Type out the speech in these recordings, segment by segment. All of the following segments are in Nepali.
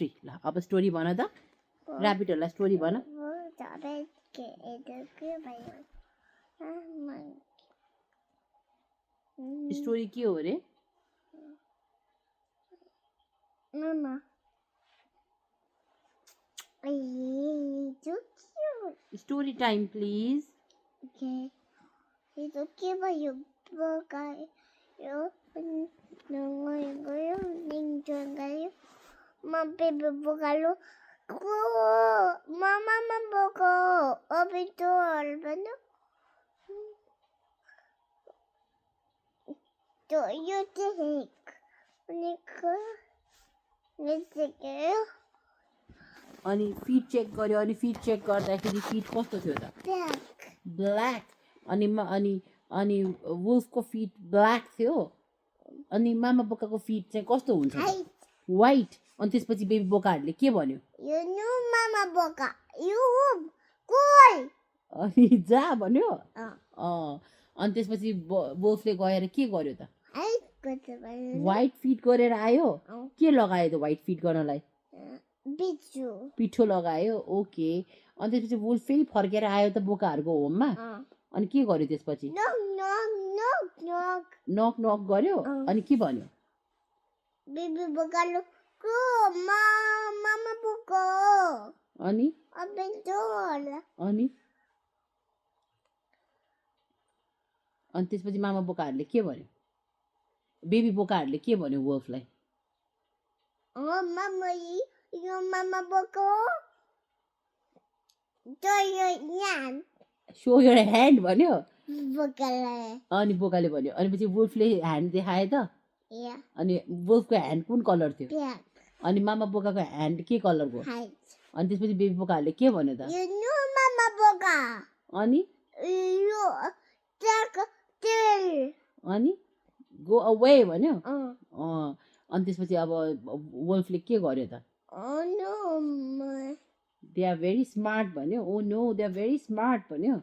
3 ल अब स्टोरी भन त ऱ्याबिटहरुलाई स्टोरी भन स्टोरी के हो रे Mama. He's so cute. Story time please Okay. He's so cute, but you broke you. No, you ninja. My baby bogalo. Mama, bogo. Open door, but no. Do you think? अनि फिट चेक गर्यो अनि फिट चेक गर्दाखेरि फिट कस्तो थियो त ब्ल्याक अनि अनि वुल्फको फिट ब्ल्याक थियो अनि मामा बोकाको फिट चाहिँ कस्तो हुन्छ व्हाइट अनि त्यसपछि बेबी बोकाहरूले के भन्यो मामा बोका यु कोइ अनि जा भन्यो अनि त्यसपछि वुल्फले गएर के गर्यो त व्हाइट फिट गरेर आयो के लगायो त व्हाइट फिट गर्नलाई पिठो लगायो ओके अनि त्यसपछि वुल्फ फेरि फर्केर आयो त बोकाहरूको होममा अनि के गर्यो त्यसपछि नक नक गर्यो अनि के भन्यो बेबी बोकालो को मामा बोको अनि ओपन डोर अनि त्यसपछि मामा बोकाहरूले के भन्यो बेबी बोकाहरूले के भन्यो वुल्फलाई मामा यो मामा बोको शो योर ह्यान्ड भन्यो बोकाले अनि बोकाले भन्यो अनि पछि वुल्फले ह्यान्ड देखाए त अनि वुल्फको ह्यान्ड कुन कलर थियो अनि मामा बोकाको ह्यान्ड के कलरको अनि त्यसपछि बेबी बोकाहरूले के भन्यो त मामा बोका अनि अनि गो अवे भन्यो अनि त्यसपछि अब वुल्फले के गर्यो त दे आर भेरी स्मार्ट भन्यो oh no they are very smart भन्यो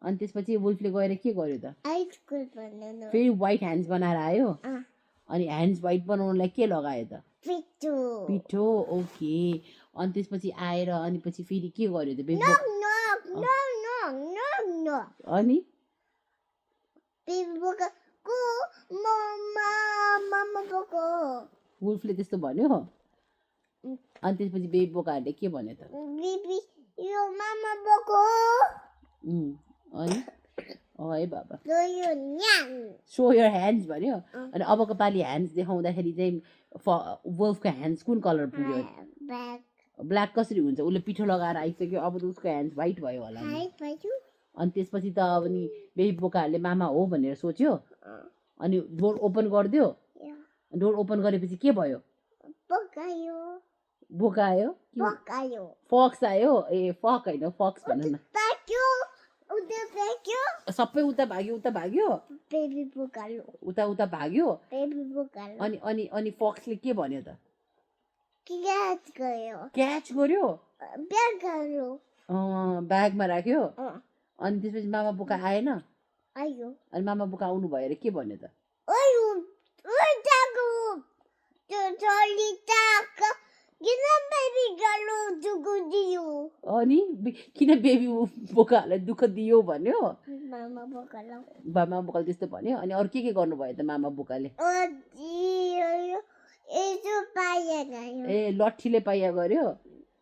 अनि त्यसपछि वुल्फले गएर के गर्यो त फेरि व्हाइट ह्यान्ड्स बनाएर आयो अनि ह्यान्ड्स व्हाइट बनाउनलाई के लगायो त पिठो ओके अनि त्यसपछि आएर अनि पछि फेरि के गर्यो त बेबी अनि वुल्फले त्यस्तो भन्यो अनि त्यसपछि बेबी बोकाहरूले के भन्यो त अनि है बाबा सो योर ह्यान्ड्स भन्यो अनि अबको पालि ह्यान्ड्स देखाउँदाखेरि चाहिँ वुल्फको ह्यान्ड्स कुन कलर पुग्यो ब्ल्याक कसरी हुन्छ उसले पिठो लगाएर आइसक्यो अब त उसको ह्यान्ड्स व्हाइट भयो होला अनि त्यसपछि त अब नि बेबी बोकाहरूले मामा हो भनेर सोच्यो अनि डोर ओपन गरिदियो डोर ओपन गरेपछि के भयो बोकायो फक्स आयो ए फक होइन फक्स भन्नु न सबै उता भाग्यो उता भाग्यो अनि फक्सले के भन्यो त क्याच गर्यो ब्यागमा राख्यो अनि त्यसपछि मामा बोका आएन अनि मामा बोका आउनु भएर के भन्यो त अनि किन बेबी बोकाहरूलाई दुःख दियो भन्यो मामा बोकाले त्यस्तो भन्यो अनि अरू के गर्नुभयो त मामा बोकाले ए लट्ठीले पाइया गर्यो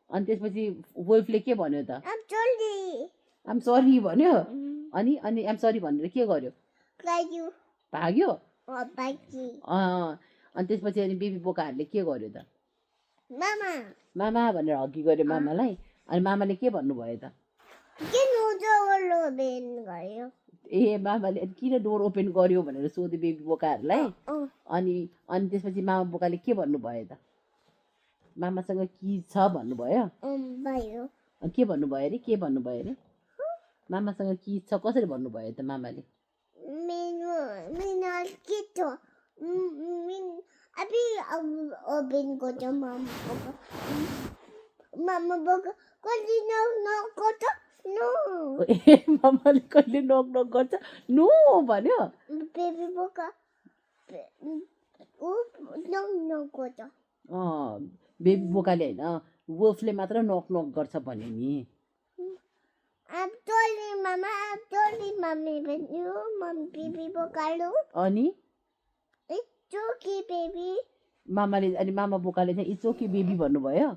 अनि त्यसपछि वुल्फले के भन्यो त आम सरी भन्यो अनि आम सरी भनेर के गर्यो भाग्यो अनि त्यसपछि अनि बेबी बोकाहरूले के गर्यो त मामा भनेर हगी गर्यो मामालाई अनि मामाले के भन्नुभयो त ए मामाले किन डोर ओपन गर्यो भनेर सोध्यो बेबी बोकाहरूलाई अनि त्यसपछि मामा बोकाले के भन्नुभयो त मामासँग की छ भन्नुभयो अनि के भन्नुभयो अरे मामासँग की छ कसरी भन्नुभयो त मामाले मामाले कहिले नक नक गर्छ नो भन्यो बेबी बोका बेबी बोकाले होइन वुल्फले मात्र नक नक गर्छ भन्यो नि I've told you, Mama. I've told you, Mommy. When you, Mom, baby, bokalu. अनि It's okay, baby. मामाले अनि मामा बोकाले चाहिँ इट्स ओके बेबी भन्नुभयो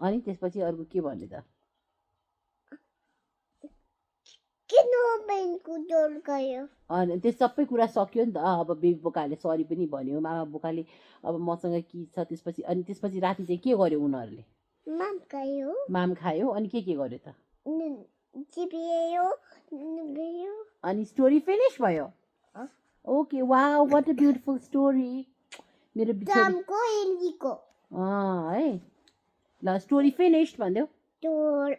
अनि त्यसपछि अर्को के भन्ने त किन बेनको डोल गयो अनि त्यो सबै कुरा सक्यो नि त अब बेबी बोकाले सरी पनि भन्यो मामा बोकाले अब मसँग के छ त्यसपछि अनि त्यसपछि राति चाहिँ के गर्यो उनीहरूले माम खायो अनि के गर्यो त अनि स्टोरी फिनिश भयो okay wow what a beautiful story मेरो टमको एलीको है ल स्टोरी फिनिश्ड भन्दियो टोल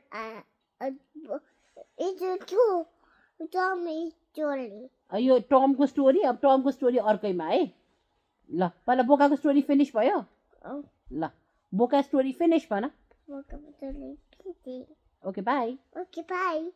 यो टमको स्टोरी अब टमको स्टोरी अर्कैमा है ल पहिला बोकाको स्टोरी फिनिश भयो ल बोका स्टोरी फिनिश भन बोका story okay by okay by